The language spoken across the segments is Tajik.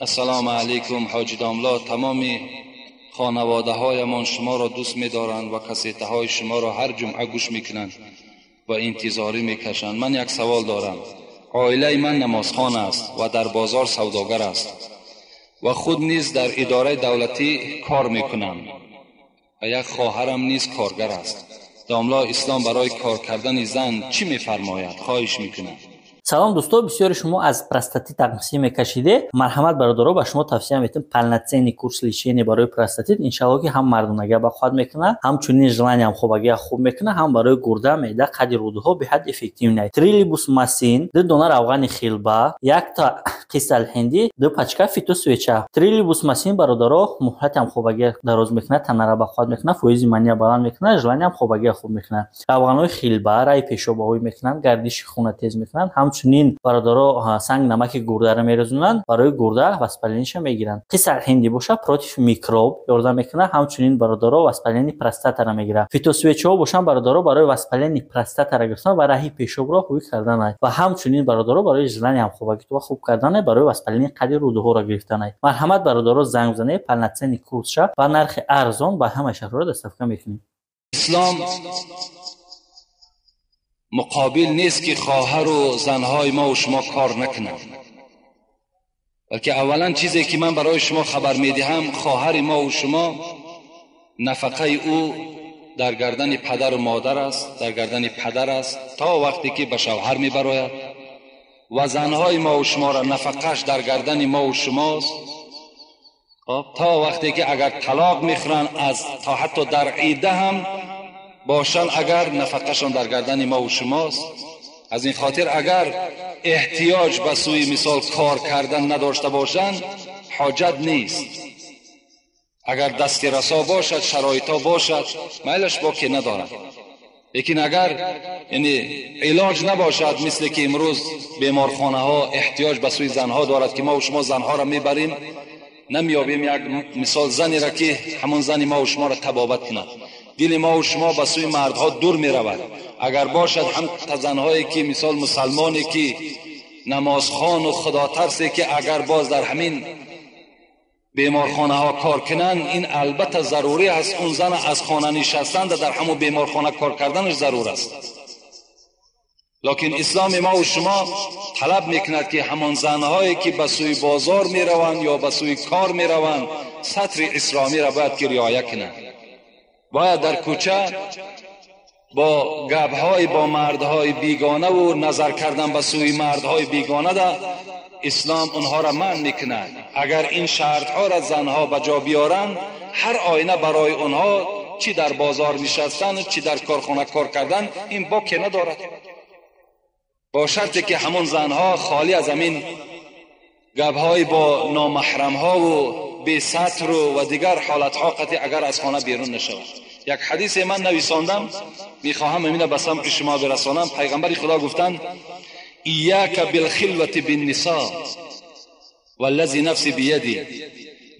Ассалому алайкум, ҳоҷи домла. Тамоми хонаводаҳоямон шуморо дӯст медоранд ва кассетаҳои шуморо ҳар ҷумъа гӯш мекунанд ва интизорӣ мекашанд. Ман як савол дорам. Оилаи ман намозхон аст ва дар бозор савдогар аст ва худ низ дар идораи давлатӣ кор мекунам ва як хоҳарам низ коргар аст. Домла, ислом барои кор кардани зан чӣ мефармояд? Хоҳиш мекунам. Салом, дӯсто. Бисёри шумо аз простатит тақсим мекашиде. Марҳамат, бародаро, ба шумо тавсия метем полноценный курс лечения барои простатит. Иншалло, ки ҳам мардонагия бақувват мекунад, ҳамчунин желание ҳамхобагия хуб мекунад, ҳам барои гурда, меъда, қади рӯдаҳо беҳад эффективный. Трилибус масин, 2 дона равғани хилба, якта қисалҳиндӣ, 2 пачка фитосвеча. Трилибус масин, бародаро, муҳлати ҳамхобагия дароз мекунад, танара бақувват мекунад, фоизи мания баланд мекунад, желание ҳамхобагия хуб мекунад. Равғанҳои хилба раи пешобаҳоӣ мекунанд, гардиши хуна тез мекунанд. Ҳамчунин, бародаро, санг намаки гурдаро мерезонанд, барои гурда воспаление ша мегиранд. Қисалҳиндӣ боша, против микроб ёрдам мекунад, ҳамчунин, бародаро, воспаление простатара мегирад. Фитосвеча ҳо бошанд, бародаро, барои воспаление простатара гирифтан ва раҳи пешобро ҳуй карданай ва ҳамчунин, бародаро, барои желание ҳамхобагитро хуб карданай, барои воспаление қади рӯдаҳоро гирифтанай. Марҳамат, бародаро, занг бизанед, полноценный курс ша ба нархи арзон ба ҳамаи шаҳрҳоро доставка мекунем. Ислом муқобил нест, ки хоҳару занҳои мо ва шумо кор накунанд, балки аввалан чизе ки ман барои шумо хабар медиҳам, хоҳари мо ва шумо нафақаи ӯ дар гардани падару модар аст, дар гардани падар аст, то вақте ки ба шавҳар мебарояд, ва занҳои мо ва шуморо нафақааш дар гардани мо ва шумост то вақте ки агар талоқ мехӯранд, аз то ҳатто дар идда ҳам бошанд, агар нафақашон дар гардани мо ва шумост. Аз ин хотир, агар эҳтиёҷ ба сӯи мисол кор кардан надошта бошанд, ҳоҷат нест. Агар дасти расо бошад, шароитҳо бошад, майлаш боке надорад. Лекин агар, яъне, илоҷ набошад, мисле ки имрӯз беморхонаҳо эҳтиёҷ ба сӯи занҳо дорад, ки мо ва шумо занҳоро мебарем, намеёбем як мисол занеро, ки ҳамон зани мо ва шуморо табобат кунад. Дили мо ва шумо ба сӯи мардҳо дур меравад. Агар бошад ҳам занҳое ки мисол мусалмоне, ки намозхону худотарсе, ки агар боз дар ҳамин беморхонаҳо кор кунанд, ин албатта зарурӣ аст. Он зан аз хона нишастан дар ҳамон беморхона кор карданаш зарур аст. Лекин исломи мо ва шумо талаб мекунад, ки ҳамон занҳое ки ба сӯи бозор мераванд ё ба сӯи кор мераванд, сатри исломиро бояд ки риоя кунанд. Бояд дар кӯча бо гапҳои бо мардҳои бегонаву назар кардан ба сӯи мардҳои бегона да ислом онҳоро манъ мекунад. Агар ин шартҳоро занҳо ба ҷо биёранд, ҳар оина барои онҳо чӣ дар бозор нишастан, чӣ дар корхона кор кардан, ин боке надорад, бо шарте ки ҳамон занҳо холӣ аз ҳамин гапҳои бо номаҳрамҳову бесатру ва дигар ҳолатҳо қатъи агар аз хона берун нашавад. Як ҳадисе ман нависондам, мехоҳам ҳамина ба самти шумо бирасонам. Пайғамбари Худо гуфтанд: «إياك بالخلوة بالنساء، والذي نفسي بيدي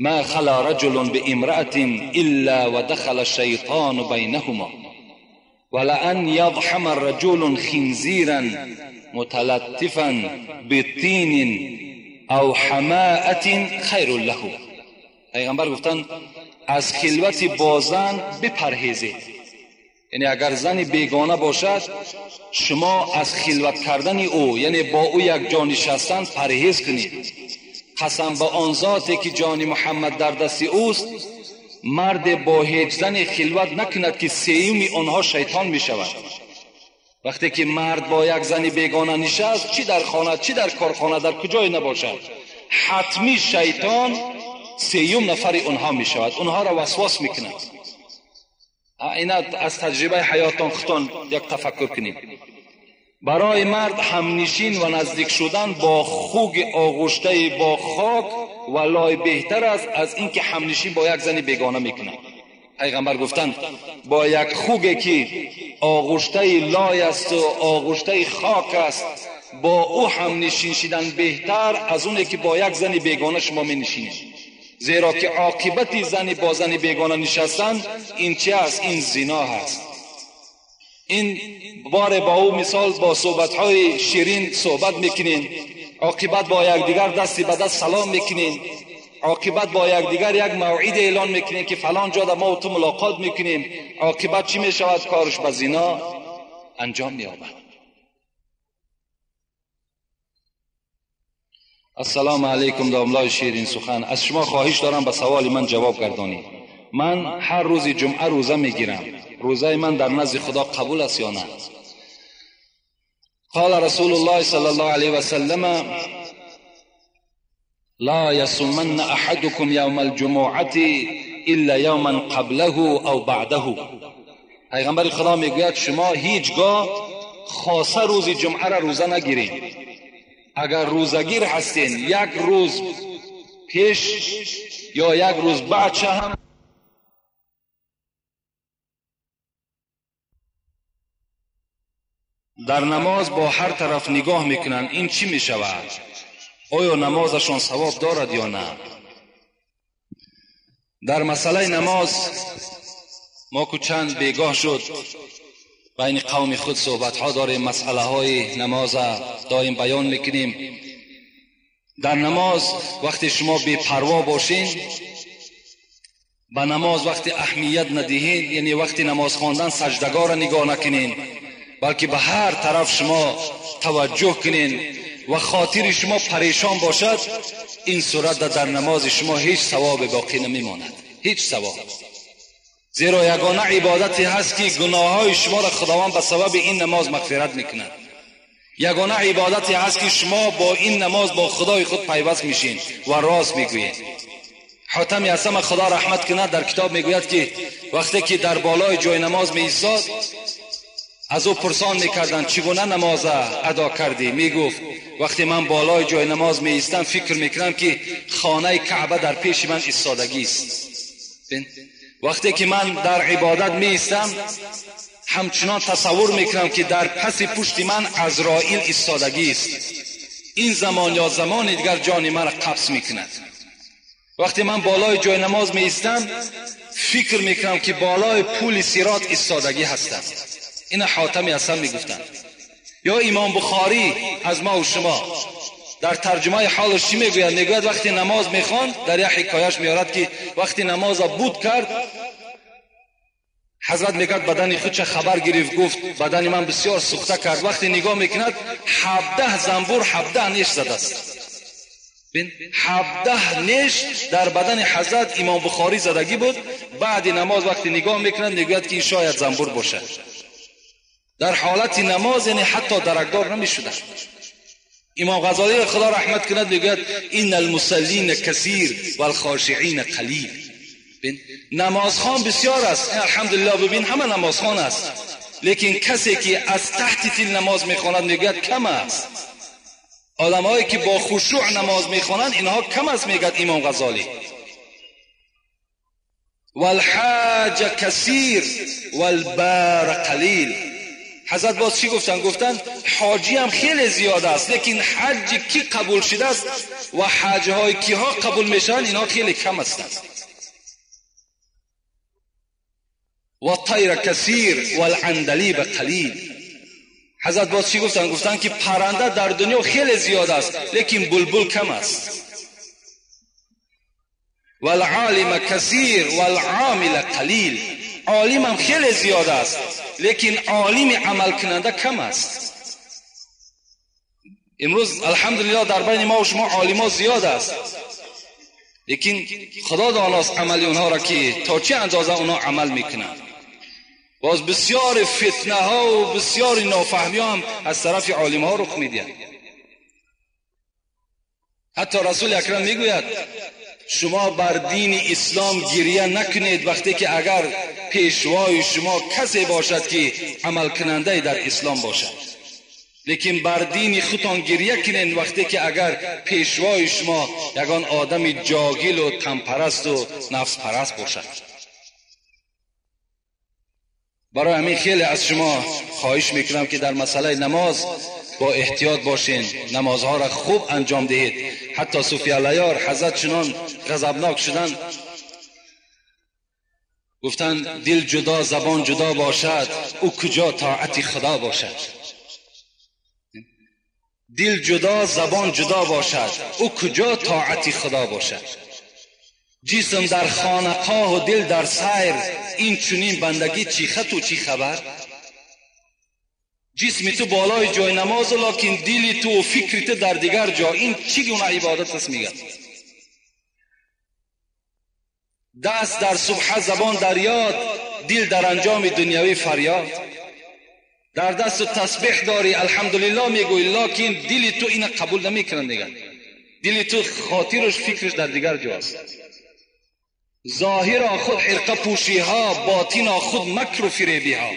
ما خلا رجل بامرأة إلا ودخل الشيطان بينهما، ولأن يضحم الرجل خنزيرا متلطفا بطين أو حماءة خير له». پیغمبر گفتند از خلوت با زن بپرهیزید. یعنی اگر زن بیگانه باشد، شما از خلوت کردن او، یعنی با او یک جا نشستن، پرهیز کنید. قسم به آن ذاتی که جان محمد در دست اوست، مرد با هیچ زن خلوت نکند که سیوم آنها شیطان می شود. وقتی که مرد با یک زن بیگانه نشست، چی در خانه، چی در کارخانه، در کجای نباشد، حتمی شیطان سیوم نفر اونها می شود، اونها را وسواس می کند. اینا از تجربه حیاتان خودتان یک تفکر کنید. برای مرد همنشین و نزدیک شدن با خوگ آغشته با خاک و لای بهتر است از اینکه همنشین با یک زن بیگانه میکند. پیغمبر گفتند با یک خوگی که آغشته لای است و آغشته خاک است، با او همنشین شدن بهتر از اونه که با یک زن بیگانه شما می نشینید، زیرا که عاقبت زن با زن بیگانه نشستن این چه است؟ این زنا هست. این بار با او مثال با صحبت‌های شیرین صحبت میکنین، Оқибат бо якдигар дасти ба даст салом мекунем. Оқибат бо якдигар як мавъид эълон мекунем ки фалон ҷода мо ту мулоқот мекунем. Оқибат чӣ мешавад? Корش ба зино анҷом меёбад. Ассалому алайкум домлаи ширин сухан. Аз шумо хоҳиш дорам ба саволи ман ҷавоб гардонед. Ман ҳар рӯзи ҷумъа рӯза мегирам. Рӯзаи ман дар назди Худо қабул аст ё на? قال رسول الله صلى الله عليه وسلم لا يصومن أحدكم يوم الجمعة إلا يوما قبله أو بعده. پیغمبر خدا میگوید شما هیچگاه خاصه روز جمعه را روزه نگیرید. اگر روزگیر هستین یک روز پیش یا یک روز بعد هم در نماز با هر طرف نگاه میکنند، این چی میشود؟ آیا نمازشان ثواب دارد یا نه؟ در مسئله نماز ما که چند بیگاه شد بین قوم خود صحبت ها داریم، مسئله های نماز دایم بیان میکنیم. در نماز وقتی شما بی پروا باشین، به نماز وقتی اهمیت ندهین، یعنی وقتی نماز خواندن سجدگاه را نگاه نکنین، بلکه به هر طرف شما توجه کنین و خاطر شما پریشان باشد، این صورت در نماز شما هیچ ثواب باقی نمیماند، هیچ ثواب. زیرا یگانه عبادتی هست که گناههای شما را خداوند به سبب این نماز مغفرت میکند. یگانه عبادتی هست که شما با این نماز با خدای خود پیوست میشین و راز میگویین. حاتم یاسم خدا رحمت کند در کتاب میگوید که وقتی که در بالای جای نماز می ایستاد، از او پرسان میکردند چگونه نماز ادا کردی؟ میگفت وقتی من بالای جای نماز می ایستم فکر میکنم که خانه کعبه در پیش من ایستادگی است. وقتی که من در عبادت می ایستم همچنان تصور میکنم که در پس پشت من عزرائیل ایستادگی است. این زمان یا زمان دیگر جان من را قبض میکند. وقتی من بالای جای نماز می ایستم فکر میکنم که بالای پول صراط ایستادگی هستم. این حاتم اصلا میگفتن. یا امام بخاری از ما و شما در ترجمه حالش چی میگوید؟ میگوید وقتی نماز میخواند، در یک حکایش میارد که وقتی نماز بود کرد، حضرت میگوید بدن خود چه خبر گرفت، گفت بدن من بسیار سوخته کرد. وقتی نگاه میکند 17 زنبور 17 نیش زده است. 17 نیش در بدن حضرت امام بخاری زدگی بود. بعد نماز وقتی نگاه میکند میگوید که این شاید زنبور باشه. در حالت نماز یعنی حتی درکدار نمیشده. امام غزالی خدا رحمت کند میگوید ان المصلین کثیر والخاشعین قلیل. نمازخوان بسیار است، الحمدلله، ببین همه نمازخوان است، لیکن کسی که از تحت تل نماز میخواند میگوید کم است. آدمهایی که با خشوع نماز میخوانند اینها کم است، میگوید امام غزالی. والحاج کثیر والبار قلیل. حضرت باز چی گفتن؟ گفتن حاجی هم خیلی زیاد است، لیکن حج کی قبول شده است و حج های کیها قبول میشن اینها خیلی کم هستند. و طیر کثیر والعندلیب قلیل. حضرت باز چی گفتن؟ گفتن که پرنده در دنیا خیلی زیاد است، لیکن بلبل کم است. والعالم کثیر والعامل قلیل. عالم هم خیلی زیاد است، لیکن عالم عمل کننده کم است. امروز الحمدلله در بین ما و شما عالما زیاد است، لیکن خدا داناست عمل اونها را که تا چه اندازه اونها عمل میکنند. باز بسیار فتنه ها و بسیار نافهمی ها هم از طرف عالم ها رخ میدهند. حتی رسول اکرم میگوید شما بر دین اسلام گریه نکنید وقتی که اگر پیشوای شما کسی باشد که عمل کننده در اسلام باشد، لیکن بر دین خودتان گریه کنید وقتی که اگر پیشوای شما یگان آدم جاهل و تنپرست و نفس پرست باشد. برای همین خیلی از شما خواهش میکنم که در مسئله نماز با احتیاط باشین، نمازها را خوب انجام دهید. حتی صوفی علیار حضرت چنان غضبناک شدن، گفتن دل جدا زبان جدا باشد، او کجا طاعت خدا باشد. Дил ҷудо, забон ҷудо бошад, ӯ куҷо тоати Худо бошад? Ҷисм дар хонақоҳу дил дар сайр, ин чунин бандагӣ чӣ хату чӣ хабар? Ҷисми ту болои ҷои намозу, локин дили ту ва фикри ту дар дигар ҷо, ин чӣ гуна ибодат аст? Мегӯяд даст дар субҳа, забон дар ёд, дил дар анҷоми дунявӣ фарёд. Дар дасту тасбеҳ дорӣ, алҳамдулиллоҳ мегӯӣ, локин дили ту ина қабул намекунад. Мегӯяд дили ту хотираш фикраш дар дигар ҷо аст. Зоҳиро худ ҳирқа пӯшиҳо, ботино худ макру фиребиҳо.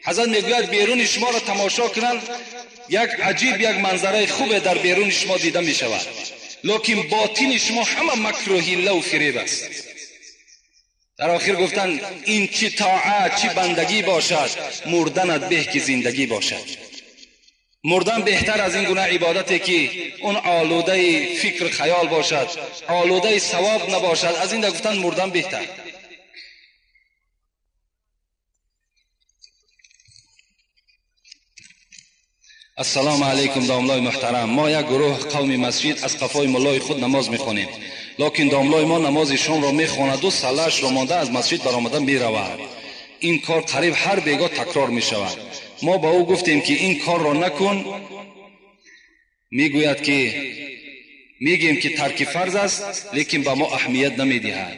Ҳазрат мегӯяд беруни шуморо тамошо кунанд, як аҷиб як манзараи хубе дар беруни шумо дида мешавад, лекин ботини шумо ҳама макру ҳиллаву фиреб аст. Дар охир гуфтанд ин чӣ тоат, чӣ бандагӣ бошад, мурданат беҳ ки зиндагӣ бошад. Мурдан беҳтар аз ин гуна ибодате ки он олудаи фикр хаёл бошад, олудаи савоб набошад. Аз ин да гуфтанд мурдан беҳтар. Ассалому алайкум домлои муҳтарам. Мо як гурӯҳ қавми масҷид аз қафои муллои худ намоз мехонем, лекин домлои мо намози шомро мехонаду салаашро монда аз масҷид баромада меравад. Ин кор қариб ҳар бегоҳ такрор мешавад. Мо ба ӯ гуфтем ки ин корро накун, мегӯяд ки мегӯем ки тарки фарз аст, лекин ба мо аҳамият намедиҳад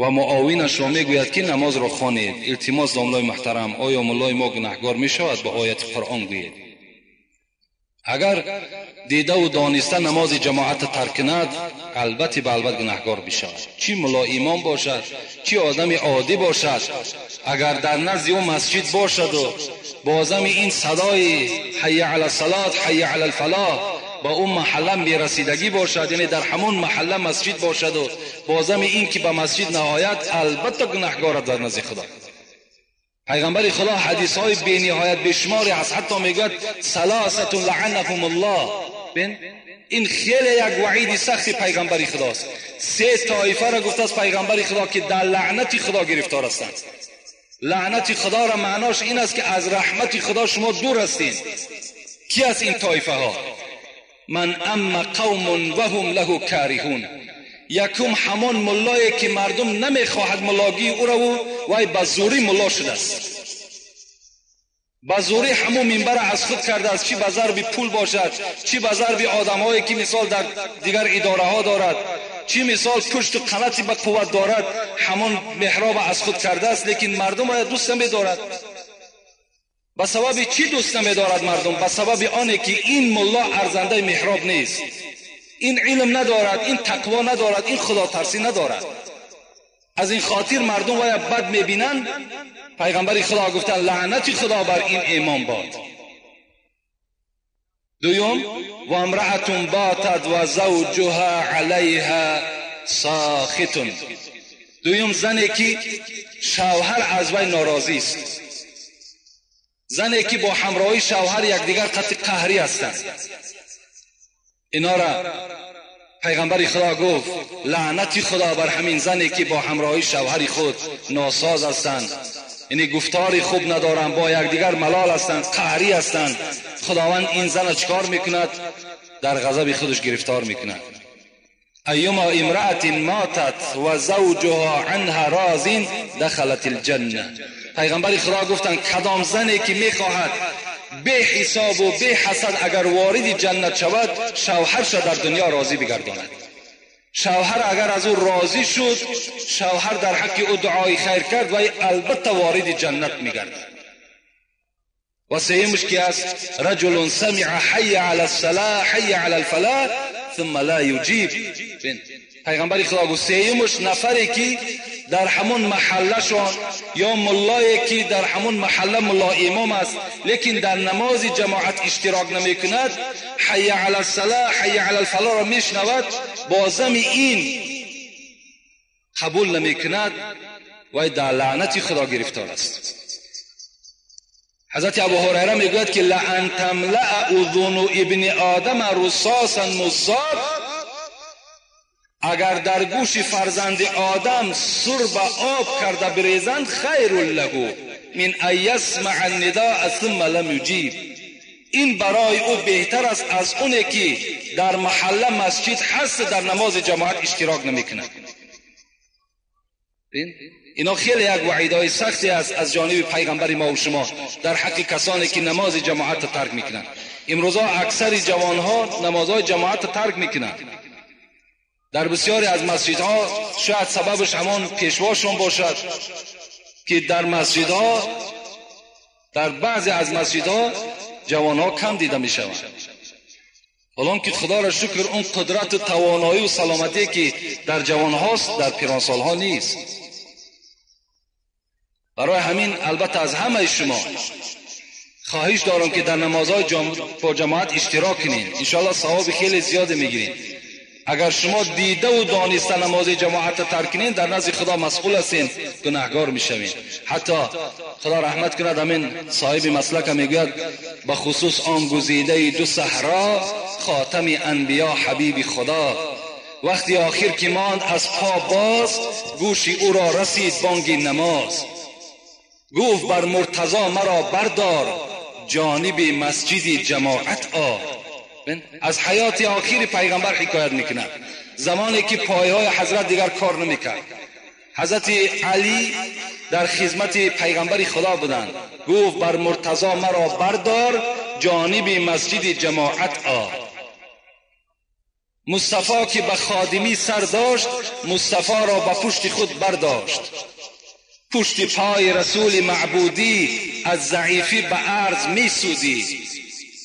ва муовинашро мегӯяд ки намозро хонед. Илтимос домлои муҳтарам, оё муллои мо гунаҳгор мешавад? Ба ояти Қуръон гӯед. Агар дидаву дониста намози ҷамоатро тарк кунад, албатта ба албат гунаҳгор бишавад. Чӣ мулло имом бошад, чӣ одами оддӣ бошад, агар дар назди ӯ масҷид бошаду бозами ин садои ҳайя ала салот, ҳайя ала алфалоҳ ба ӯ маҳалла мерасидагӣ бошад, яъне дар ҳамон маҳалла масҷид бошаду бозами ин ки ба масҷид наояд, албатта гунаҳгор аст дар назди Худо. Пайғамбари Худо ҳадисҳои бениҳоят бешуморе ҳаст, ҳатто мегӯяд саласатун лаъанаҳум аллоҳ. Ин хеле як ваъиди сахти пайғамбари Худост. Се тоифаро гуфтааст пайғамбари Худо ки дар лаънати Худо гирифтор ҳастанд. Лаънати Худоро маънош ин аст ки аз раҳмати Худо шумо дур ҳастед. Ки аст ин тоифаҳо? Ман амма қавмун ваҳум лаҳу кариҳун. Якум ҳамон муллое ки мардум намехоҳад муллогии ӯро, вай ба зӯрӣ мулло шудааст, ба зӯрӣ ҳамон минбара аз худ кардааст, чӣ ба зарби пул бошад, чӣ ба зарби одамҳое ки мисол дар дигар идораҳо дорад, чӣ мисол пушту қанати ба қувват дорад, ҳамон меҳроба аз худ кардааст, лекин мардум оя дӯст намедорад. Ба сабаби чӣ дӯст намедорад мардум? Ба сабаби оне ки ин мулло арзандаи меҳроб нест, ин илм надорад, ин тақво надорад, ин худотарсӣ надорад. Аз ин хотир мардум вая бад мебинанд. Пайғамбари Худо гуфтанд лаънати Худо бар ин имом бод. Дуюм, ва имраатун батат ва завҷуҳа алайҳа сохитун. Дуюм, зане ки шавҳар аз вай норозист, зане ки бо ҳамроҳии шавҳар якдигар қатъи қаҳрӣ ҳастанд. Инора пайғамбари Худо гуфт лаънати Худо бар ҳамин зане ки бо ҳамроҳии шавҳари худ носоз ҳастанд, яъне гуфтори хуб надоранд, бо якдигар малол ҳастанд, қаҳрӣ ҳастанд. Худованд ин зана чикор мекунад? Дар ғазаби худаш гирифтор мекунад. Айюма имраатин матат ва завҷуҳа анҳа розин дахалат алҷанна. Пайғамбари Худо гуфтанд кадом зане ки мехоҳад бе ҳисобу бе ҳасад агар вориди ҷаннат шавад, шавҳарша дар дунё розӣ бигардонад. Шавҳар агар аз ӯ розӣ шуд, шавҳар дар ҳаққи ӯ дуои хайр кард, вай албатта вориди ҷаннат мегардад. Ва сеюмаш ки аст? Раҷулун самиа ҳайя ала ссалоҳ ҳайя ала алфалоҳ сумма ла юҷиб. Пайғамбари Худо гуфт сеюмаш нафаре ки дар ҳамон маҳаллашон ё муллое ки дар ҳамон маҳалла мулло имом аст, лекин дар намози ҷамоат иштирок намекунад, ҳайя ала ссалоҳ ҳайя ала алфалоҳро мешунавад, бозами ин қабул намекунад, вай дар лаънати Худо гирифтор аст. Ҳазрати Абу Ҳурайра мегӯяд ки лаан тамлаа узуну ибни одама русосан муззод, агар дар гӯши фарзанди одам сур ба об карда бирезанд, хайрун лаҳу мин ан ясмаа нидоа сумма лам юҷиб. این برای او بهتر است از اونه که در محله مسجد هست در نماز جماعت اشتراک نمیکند. اینا خیلی یک وعیدهای سختی است از جانب پیغمبر ما و شما در حق کسانی که نماز جماعت ترک میکنند. امروزا اکثر جوانها نمازهای جماعت ترک میکنند. در بسیاری از مسجدها شاید سببش همان پیشواشون باشد که در مسجدها، در بعضی از مسجدها جوانها کم دیده میشوند. حالا که خدا را شکر اون قدرت و توانایی و سلامتی که در جوان هاست در پیرانسال ها نیست. برای همین البته از همه شما خواهش دارم که در نمازهای با جماعت اشتراک کنین، انشاءالله ثواب خیلی زیاد میگیرین. اگر شما دیده و دانسته نماز جماعت ترک کنین در نزد خدا مسئول هستین، گناهگار میشوین. حتی خدا رحمت کند همین صاحب مسلک میگوید به خصوص آن گزیده دو صحرا خاتم انبیا حبیب خدا، وقتی آخر که ماند از پا باز، گوش او را رسید بانگ نماز. گفت بر مرتضی مرا بردار، جانب مسجد جماعت آ. از حیات آخر پیغمبر حکایت میکند، زمانی که پایهای حضرت دیگر کار نمیکرد. حضرت علی در خدمت پیغمبر خدا بودند. گفت بر مرتضی مرا بردار، جانب مسجد جماعت آ. مصطفی که به خادمی سر داشت، مصطفی را به پشت خود برداشت. پشت پای رسول معبودی از ضعیفی به عرض می سودی.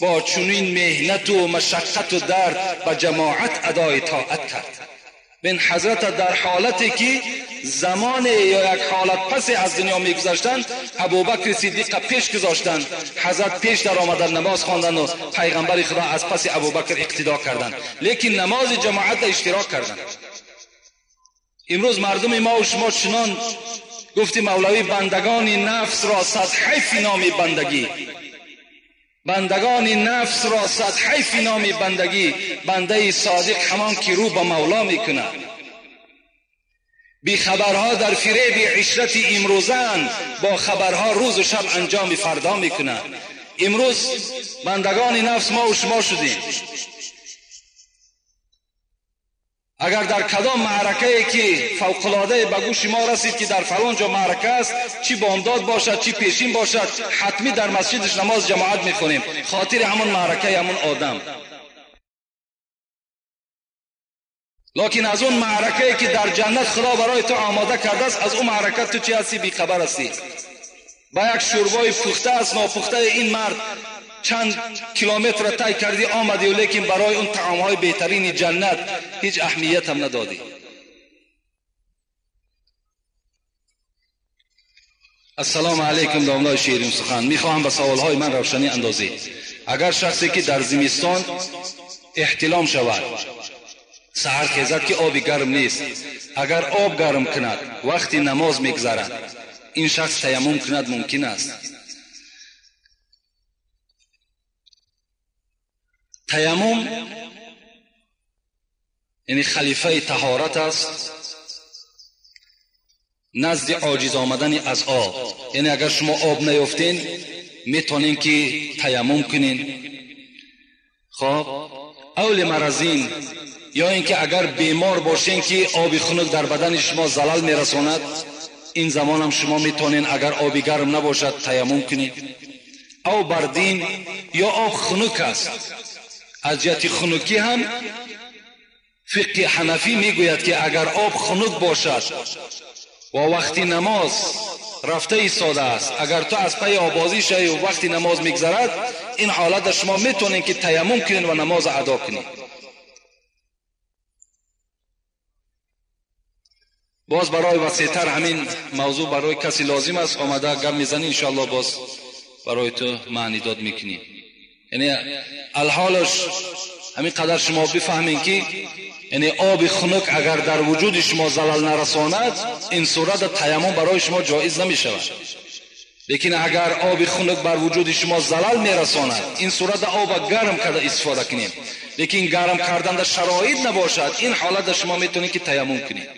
با چنین مهنت و مشقت و درد به جماعت ادای طاعت کرد. بین حضرت در حالتی که زمان یا یک حالت پس از دنیا میگذشتند، ابوبکر صدیق پیش گذاشتند، حضرت پیش در آمدن نماز خواندند و پیغمبر خدا از پس ابوبکر اقتدا کردند، لیکن نماز جماعت اشتراک کردند. امروز مردم ما و شما چنان گفتی مولوی بندگان نفس را صد حیف نام بندگی، بندگان نفس را صد حیف نام بندگی، بنده صادق همان که رو به مولا میکند. بی خبرها در فریب عشرت امروزن، با خبرها روز و شب انجام فردا میکنند. امروز بندگان نفس ما و شما شدیم. اگر در کدام معرکه که فوق‌العاده به گوش ما رسید که در فلان جا معرکه است، چی بامداد باشد چی پیشین باشد، حتمی در مسجدش نماز جماعت میخونیم، خاطر همون معرکه همون آدم. لکن از اون معرکه که در جنت خدا برای تو آماده کرده است، از اون معرکه تو چی هستی؟ بیخبر هستی. با یک شوربای پخته است ناپخته این مرد چند کیلومتر طی کردی آمدی، ولیکن برای اون طعامهای بهترین جنت هیچ اهمیت هم ندادی. السلام علیکم داملای شیرین سخن، میخواهم به سوالهای من روشنی اندازید. اگر شخصی که در زمستان احتلام شود، سحر خیزد که آب گرم نیست، اگر آب گرم کند وقتی نماز میگذرد، این شخص تیمم کند ممکن است؟ تیمم یعنی خلیفه طهارت است نزد عاجز آمدن از آب. یعنی اگر شما آب نیافتین میتونین که تیمم کنین. خب اول مرضین، یا اینکه اگر بیمار باشین که آب خنک در بدن شما زلل میرساند، این زمان هم شما میتونین اگر آب گرم نباشد تیمم کنین. او بردین یا آب خنک است، از جهت خنکی هم فقه حنفی میگوید که اگر آب خنک باشد و وقتی نماز رفته ایستاده است، اگر تو از پی آبازی شوی و وقتی نماز میگذرد، این حالت شما میتونین که تیمم کنین و نماز ادا کنین. باز برای وسیع‌تر همین موضوع برای کسی لازم است آمده گپ میزنی، انشاءالله باز برای تو معنی داد میکنیم. یعنی الحالش همین قدر شما بفهمین که یعنی آب خنک اگر در وجود شما زلل نرساند، این صورت تیمم برای شما جایز نمیشود. لیکن اگر آب خنک بر وجود شما زلل میرساند، این صورت آب گرم کرده استفاده کنیم. لیکن گرم کردن در شرایط نباشد، این حالت شما میتونید که تیمم کنید.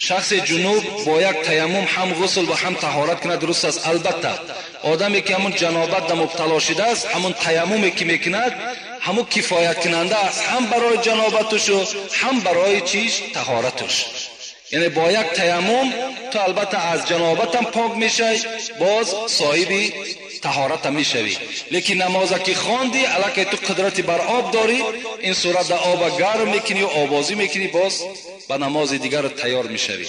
Шахси ҷунуб бо як таяммум ҳам ғусл ва ҳам таҳорат кунад дуруст аст? Албатта, одаме ки ҳамун ҷанобат да мубтало шудааст, ҳамун таяммуме ки мекунад, ҳамун кифоят кунанда аст ҳам барои ҷанобатушу, ҳам барои чиш таҳоратуш. Яъне бо як таяммум ту албатта аз ҷанобатам пок мешавӣ, боз соҳиби таҳоратам мешавӣ. Лекин намоза ки хонди, аллакай ту қудрати бар об дорӣ, ин сурат да оба гарм мекунӣ, обозӣ мекунӣ, боз ба намози дигар тайёр мешавӣ.